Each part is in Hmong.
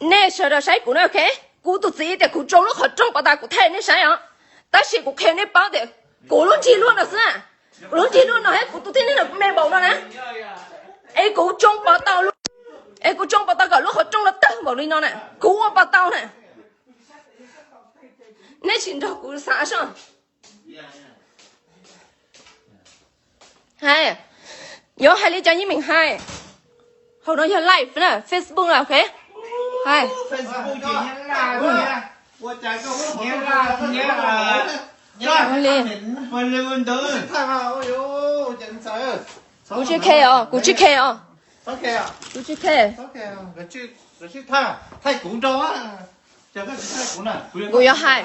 Nej sawv daws saib kuv na, ok. Kuv tus txiv tias kuv tsoo lub qhov rooj pov tas, kuv thaij nej saib os. Tab sis kuv qhia nej paub tias kuv lub nrig luaj no xwb, kuv lub nrig luaj no thiab kuv tus tib neeg no me npaum no na, es kuv tsoo pov tau, es kuv tsoo pov tau kom lub qhov rooj no tawg npaum li no na, kuv ua pov tau na. Nej tsis nrog kuv xav soj. Hais, yuav hais li cas yeej meem hais. Hauv no yog live na, Facebook na, ok. Hais. Kuv tsis khe os, kuv tsis khe os. Kuv tsis khe. Kuv yuav hais.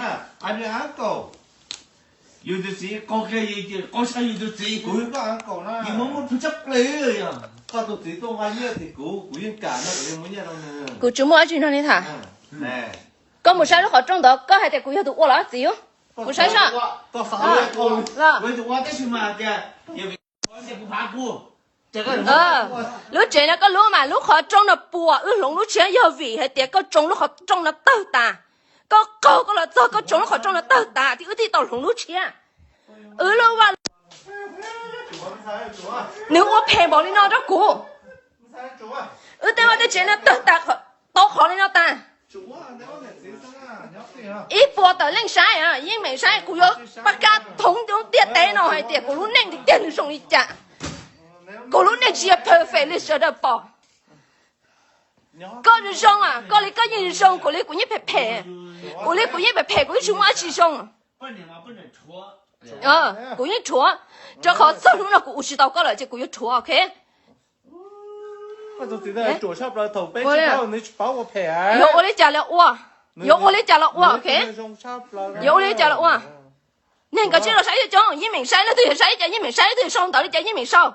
Kuv tsis muaj dab tsi nrog nej tham. Koj mus saib lub qhov rooj ntawd, koj hais tias kuv yog tus ua los txiv. Mus saib soj. Lub tsev no koj lub mas lub qhov rooj no puas wb hloov lub tshiab yog vim hais tias koj tsoo lub qhov rooj no tawg tas. Koj qaug koj los txog koj tsoo lub qhov rooj no tawg tas thiab wb thiaj tau hloov lub tshiab. Wb lub vaj, nws ua phem npaum li no rau kuv. Wb tej vaj tej tsev no tawg tas, tau qhov li no tas. Ib puas tawm leej saib, yeej meem saib, kuv yuav pab kab thoov ntiaj teb no hais tias kuv lub neej tiag tiag nws zoo li cas. Kuv lub neej tsis yog perfect li sawv daws pom. Koj zoo, koj li koj yeej zoo, kuv li kuv yeej phem phem. Kuv li kuv yeej phem phem, kuv yeej tsis muaj dab tsi zoo. Kuv yeej rhuav, rau qhov txog hnub no kuv ua tsis tau koj lawm ces kuv yuav rhuav, ok. Yuav ua li cas los ua, yuav ua li cas los ua, ok. Yuav ua li cas los ua. Neeg nkawd tsis los saib coob, yeej meem saib, leej twg yog saib cas yeej meem saib, leej twg yog sau ntawv li cas yeej meem sau.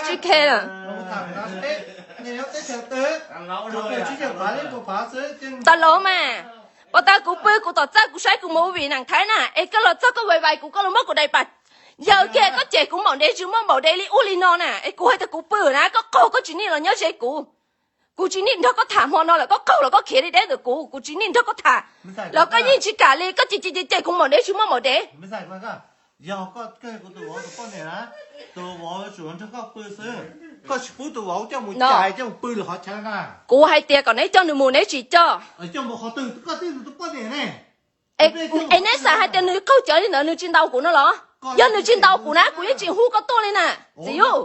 Tsis khe. Tas los mas, pos tas kuv pw kuv tom txaj kuv saib kuv movie nees thaib na, es koj los txog koj vais vais kuv, koj los muab kuv daim pam yaws kiag, koj cem kuv npaum ntev tsis muaj npaum ntev li ua li no na, es kuv hais tias kuv pw na, koj qaug koj tsis nim los nyob ze kuv. Kuv tsis nim nrog koj tham hmo no lawm, koj qaug los koj khiav li deb ntawm kuv, kuv tsis nim nrog koj tham. Los koj yeej tsis kam li, koj cem cem cem kuv npaum ntev tsis muaj npaum ntev. Kuv hais tias kom neb coj nws mus neb tsis coj. Es neb xav hais tias nws qaug cawv li ntawd nws tsis ntaus kuv no los? Yog nws tsis ntaus kuv na kuv yeej tsis hu koj tuaj li na, txiv yus.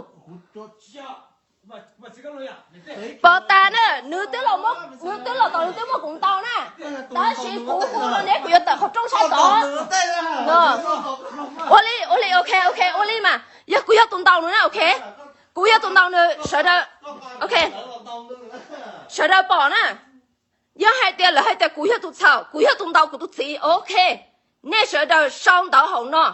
Pos tas na, nws twb los, nws twb los tom nws twb muab kuv ntaus na, tab sis kuv hu los neb kuv yuav tawm qhov rooj saib tod. Ua li, ua li, ok, ok, ua li mas yog kuv yog tus ntaus nws na, ok. Kuv yog tus ntaus nws, sawv daws, ok, sawv daws pom na. Yog hais tias lawv hais tias kuv yog tus txhaum, kuv yog tus ntaus kuv tus txiv, ok. Nej sawv daws sau ntawv hauv no,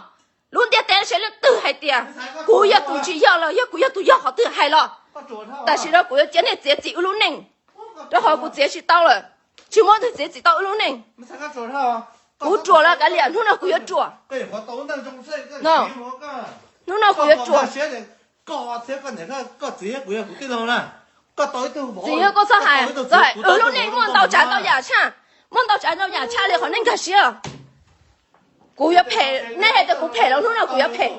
lub ntiaj teb saib leej twg hais tias kuv yog tus tsis yog los yog kuv yog tus yog qhov twg hais los. Tam sim no kuv yuav cia nej txiav txim wb lub neej, rau qhov kuv txiav tsis tau lawm, tsis muaj leej twg txiav txim tau wb lub neej. Kuv ruam los kav liam, hnub no kuv yuav ruam. Hnub no kuv yuav ruam. Txiv yog koj txhob hais, txhob hais, wb lub neej muaj ntau tsav ntau yam tshaj, muaj ntau tsav ntau yam tshaj li qhov nej nkag siab. Kuv yuav phem, nej hais tias kuv phem los hnub no kuv yuav phem.